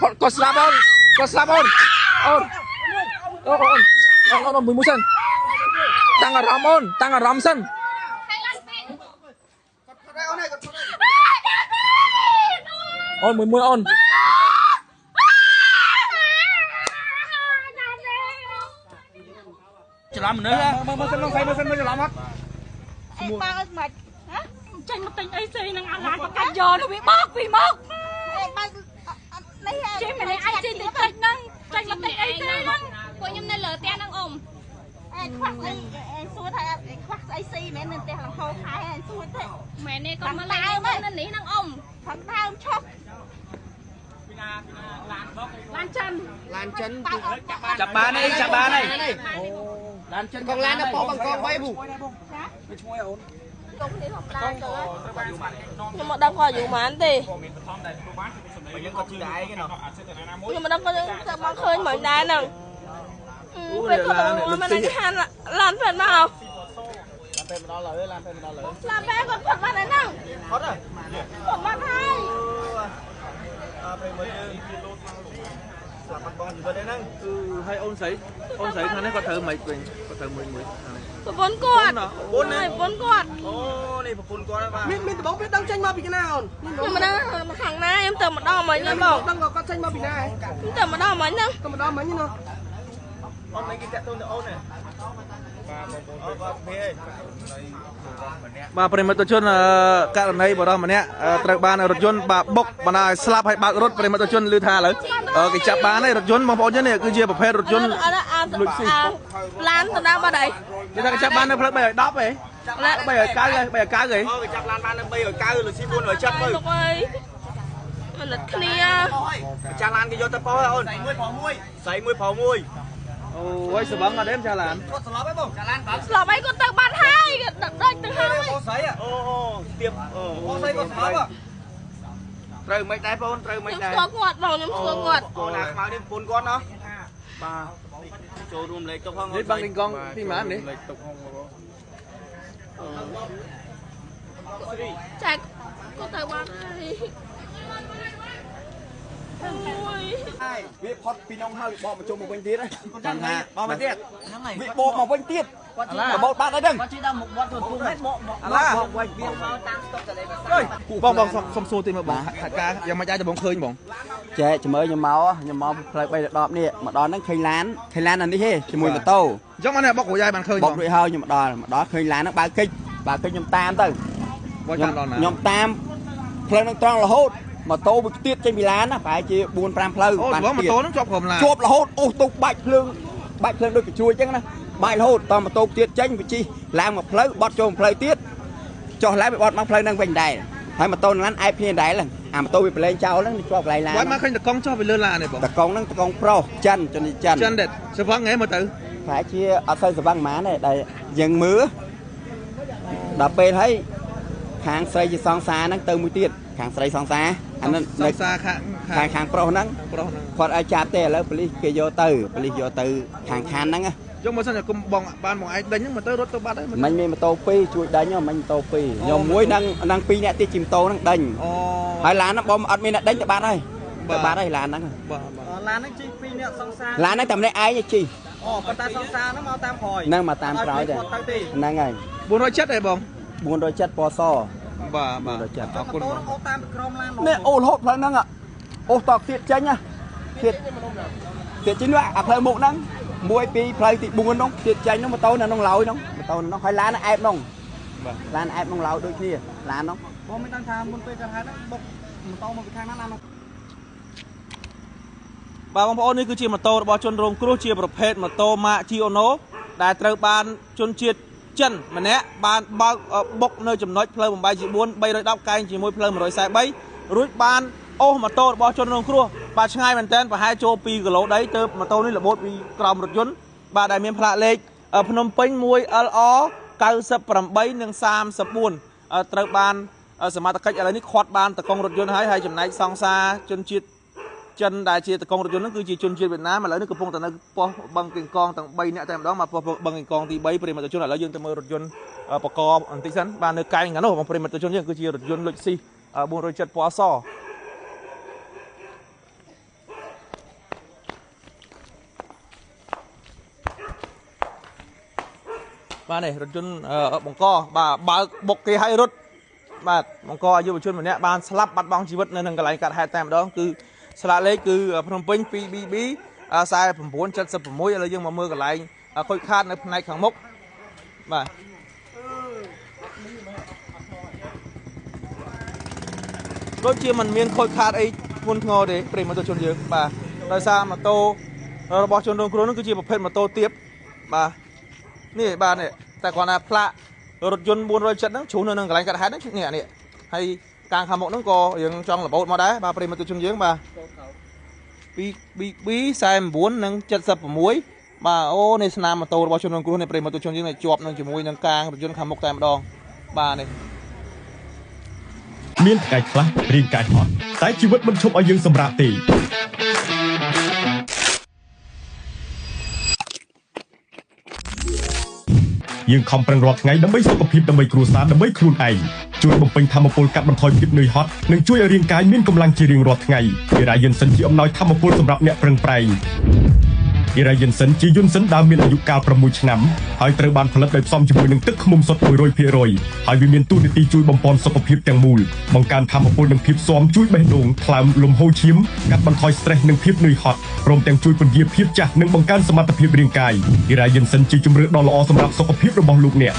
គាត់ស្លាប់អូនគាត់ស្លាប់អូនអូនអូនអូនអូនមួយមួយសិនតាំងអារម្មណ៍អូនតាំងអារម្មណ៍សិនអូនមួយមួយអូនច្រឡំមនុស្សមើលមើលសិនមើលសិនមើលច្រឡំអត់ បើមិនហ៎ចេញមកទិញអីស៊ីនឹងអាឡានបកាច់យកនោះវាបោកពីមក បើនេះ ចេះម្នាក់ឯងចេះតិចតិចហ្នឹងចេញមកទិញអីស៊ីហ្នឹង ពួកខ្ញុំនៅលើផ្ទះហ្នឹងអ៊ំ អេខ្វះអីសួរថាខ្វះស្អីស៊ីមែននៅផ្ទះលំហខែសួរទេ មែនទេគាត់មកលេងនៅនេះហ្នឹងអ៊ំ ខាងដើមឈប់ ពីណាពីណាឡានបុក ឡានចិន ឡានចិន ចាប់បានអីចាប់បានអី អូឡានចិនកងឡាននៅប៉ុបង្កង3ពូ មិនឈ្មោះអូន កុំនេះធម្មតាទៅខ្ញុំមកដឹងគាត់អាយុប៉ុន្មានទេ យើងគាត់ជឿឯងណោះ ខ្ញុំមកដឹងគាត់ទៅមកឃើញមិនដែរហ្នឹងពេលគាត់មកមិនខានឡានពេទ្យមក ឡានពេទ្យមកដល់លើឡានពេទ្យមកដល់លើ ឡានពេទ្យគាត់គាត់បានហើយហ្នឹង គាត់ហើយ គាត់បានហើយ អើពេលមើលយើងស្លាប់បាត់បង់ជីវិតហ្នឹង គឺឲ្យអូនស្រីអូនស្រីខាងនេះគាត់ត្រូវមិនវិញគាត់ត្រូវមួយមួយខាងនេះ ប្រពន្ធគាត់ប្រពន្ធប្រពន្ធគាត់ អូនេះប្រពន្ធគាត់បាទ មានមានដបងពេលដឹងចេញមកពីណាអូន ខ្ញុំមិនដឹងខាងណាខ្ញុំទៅម្ដងមិញហ្នឹងបង ដឹងគាត់ចេញមកពីណា ខ្ញុំទៅម្ដងមិញហ្នឹង ទៅម្ដងមិញណា អូនមិនគេតាក់ទងទៅអូនទេបាទបងប្អូន បាទប្រិមត្តជនករណីបរិសម្នាក់ត្រូវបានរថយន្តបាទបុកបណ្ដាឲ្យស្លាប់ហើយបើករត់ប្រិមត្តជនឮថាឥឡូវគេចាប់បានហើយរថយន្តបងប្អូននេះគឺជាប្រភេទរថយន្តលួចស៊ី ឡានទៅដល់បាត់ហើយ គេថាគេចាប់បាននៅផ្លូវ310ហ៎390 390ហ៎ អូគេចាប់ឡានបាននៅ390លុយស៊ី470មើល លោកអើយមនិតគ្នា ម្ចាស់ឡានគេយកទៅប៉ោះអូនស្អីមួយប្រមួយស្អីមួយប្រមួយ អូយស្បឹងអត់ទេម្ចាស់ឡាន គាត់ស្លាប់ហើយបងចាឡានបើ ស្លាប់ហើយគាត់ទៅបាត់ហើយគាត់ដឹកទៅហើយ បងស្រីអូអូទៀបអូបងស្រីគាត់ស្លាប់ ត្រូវមិនដែរបងត្រូវមិនដែរ ខ្ញុំស្គាល់គាត់បងខ្ញុំស្គាល់គាត់ អូណាខ្មៅនេះប្រពន្ធគាត់ណោះបាទចូលរួមលេខទុកហង នេះបងលីងកងទីម៉ាននេះ លេខទុកហងបង ចែកគាត់ទៅបាត់ហើយ វាផុតពីនងហើយបកមកជុំមកវិញទៀត ចាំថាបកមកទៀត វាបកមកវិញទៀតបោតបាត់ហើយហ្នឹង គាត់ជិះដល់មុខវត្តទូទូហ្នឹងបកមក បកវិញវា មកតាមស្តុកតលេភាសា បងបងសុំសួរទីមកបងហេតុការយ៉ាងម៉េចដែរបងឃើញបង ចែកមើលខ្ញុំមកខ្ញុំមកផ្លូវ310នេះមកដល់ហ្នឹងឃើញឡានឃើញឡានអានេះទេជាមួយម៉ូតូ អញ្ចឹងបានបុករួចហើយបានឃើញ បុករួចហើយខ្ញុំមកដល់មកដល់ឃើញឡានហ្នឹងបើកកិច្ចបើកកិច្ចខ្ញុំតាមទៅ បងតាមដល់ណា ខ្ញុំតាមផ្លូវហ្នឹងត្រង់រហូតម៉ូតូវាទៀតចេញពីឡានណាប្រហែលជា4 5ផ្លូវ បានម៉ូតូហ្នឹងជាប់ក្រុមឡាន ជាប់រហូតអូសទុកបាច់ភ្លើងបាច់ភ្លើងដូចកញ្ជួយអញ្ចឹងណាបាច់រហូតតម៉ូតូទៀតចេញវាជិះឡើងមកផ្លូវបត់ចូលផ្លូវទៀតចុះឡើងវាបត់មកផ្លូវហ្នឹងវិញដែរហើយម៉ូតូនឹងឡានអែបគ្នាដែរអាម៉ូតូវាប្រឡែងចោលហ្នឹងជាប់កន្លែងឡាន គាត់មកឃើញតកង់ចុះពីលើឡាននេះបង តកង់ហ្នឹងតកង់ប្រុសចិនជនចិន ចិនដែរស្វឹងហ៎មើលទៅ ប្រហែលជាអត់សូវស្វឹងហ្មងទេដែលយើងមើលដល់ពេលហើយខាងស្រីជាសង្សារហ្នឹងទៅមួយទៀតខាងស្រីសង្សារអានឹង សង្សារខាង ខាងខាងប្រុសហ្នឹង ប្រុសហ្នឹង គាត់ឲ្យចាប់ទេឥឡូវប៉ូលីសគេយកទៅប៉ូលីសយកទៅខាងខានហ្នឹង យកមកសិនតែគុំបងបានបងឯងដេញហ្នឹងមកទៅរត់ទៅបាត់ហើយ មិញមានម៉ូតូ2ជួយដេញមិញម៉ូតូ2ខ្ញុំមួយនឹងនឹង2នាក់ទៀតជិះម៉ូតូហ្នឹងដេញ អូ ហើយឡានហ្នឹងបងអត់មានអ្នកដេញទៅបាត់ហើយទៅបាត់ហើយឡានហ្នឹង បាទបាទ ឡានហ្នឹងជិះ2នាក់សង្សារ ឡានហ្នឹងតែម្នាក់ឯងជិះ អូប៉ុន្តែសង្សារហ្នឹងមកតាមក្រោយ ហ្នឹងមកតាមក្រោយដែរហ្នឹងហើយ 470ហ៎បង 470ពណ៌ស បាទបាទ អ រគុណ អូតាមក្រមឡាន នេះអូរហូតផ្លូវហ្នឹងអូសតទៀតចេញណាទៀតទៀតចេញនោះអាផ្លូវមុខហ្នឹង1 2ផ្លូវទី4នោះទៀតចេញនោះម៉ូតូនៅក្នុងឡោយនោះម៉ូតូនោះហើយឡានអែបនោះ បាទ ឡានអែបក្នុងឡោយដូចគ្នាឡាននោះ បងមិនដឹងថាមុនពេលកើតហេតុបុកម៉ូតូមកពីខាងណាឡាននោះ បាទបងប្អូននេះគឺជាម៉ូតូរបស់ជនរងគ្រោះជាប្រភេទម៉ូតូម៉ាក Giono ដែលត្រូវបានជនជាតិចិនម្នាក់បានបើកបុកនៅចំណុចផ្លូវបំបីជា4 310កែងជាមួយផ្លូវ143រួចបានអូសម៉ូតូរបស់ជនរងគ្រោះបាទឆ្ងាយមែនទែនប្រហែលចូល2គីឡូដីទើបម៉ូតូនេះរបូតពីក្រោមរថយន្តបាទដែលមានផ្លាកលេខភ្នំពេញ 1LR 98និង34ត្រូវបានសមត្ថកិច្ចឥឡូវនេះខាត់បានតកងរថយន្តហើយហើយចំណែកសង្សារជនជាតិចិនដែលជាតកងរថយន្តហ្នឹងគឺជាជនជាតិវៀតណាមឥឡូវនេះកំពុងតែនៅប៉ុស្តិ៍បឹងកេងកងទាំង3នាក់តែម្ដងមកប៉ុស្តិ៍បឹងកេងកងទី3ប្រិមត្តជនឥឡូវយើងទៅមើលរថយន្តបកបន្តិចសិនបាទនៅកែងខាងនោះបងប្រិមត្តជនយើងគឺជារថយន្តលុចស៊ី470ពណ៌ស បាទនេះរថយន្តបង្កបាទបើកបុកគេឲ្យរត់បាទបង្កឲ្យយុវជនម្នាក់បានស្លាប់បាត់បង់ជីវិតនៅនឹងកន្លែងកាត់ហេតុតែម្ដងគឺស្លាកលេខគឺភ្នំពេញ 2BB 4976ឥឡូវយើងមកមើលកន្លែងខូចខាតនៅផ្នែកខាងមុខបាទដូចជាมันមានខូចខាតអីធ្ងន់ធ្ងរទេប្រិយមិត្តជនយើងបាទដោយសារម៉ូតូរបស់ជនរងគ្រោះនោះគឺជាប្រភេទម៉ូតូទាបបាទនេះបាទនេះតែគ្រាន់តែផ្លាករថយន្ត470ហ្នឹងជ្រុះនៅនឹងកន្លែងកាត់ហេតុហ្នឹងនេះនេះហើយកាងខាងមុខហ្នឹងក៏យើងចង់របូតមកដែរបាទប្រិយមិត្តជនយើងបាទ 2BB 49និង76បាទអូនេះស្នាមម៉ូតូរបស់ជនរងគ្រោះនេះប្រិយមិត្តជនយើងនេះជាប់នឹងជាមួយនឹងកាងរថយន្តខាងមុខតែម្ដងបាទនេះមានថ្ងៃខ្លះរាងកាយហត់តែជីវិតមិនឈប់ឲ្យយើងសម្រាកទេយើងខំប្រឹងរាល់ថ្ងៃដើម្បីសុខភាពដើម្បីគ្រួសារដើម្បីខ្លួនឯងជួយបំពេញធម៌ពលកាត់បន្ថយភាពនឿយហត់និងជួយឲ្យរាងកាយមានកម្លាំងជារៀងរាល់ថ្ងៃអេរ៉ាយិនសិនជាអំណោយធម៌ពលសម្រាប់អ្នកប្រឹងប្រែងអេរ៉ាយិនសិនជាយន្តសិនដើមមានអាយុកាល6ឆ្នាំហើយត្រូវបានផលិតដោយផ្សំជាមួយនឹងទឹកឃ្មុំសុទ្ធ 100% ហើយវាមានតួនាទីជួយបំប៉នសុខភាពទាំងមូលបង្កើនធម៌ពលនិងភាពស៊ាំជួយបេះដូងថ្លើមលំហូរឈាមកាត់បន្ថយ stress និងភាពនឿយហត់ព្រមទាំងជួយពន្យាភាពចាស់និងបង្កើនសមត្ថភាពរាងកាយអេរ៉ាយិនសិនជាជម្រើសដ៏ល្អសម្រាប់សុខភាពរបស់លោកអ្នក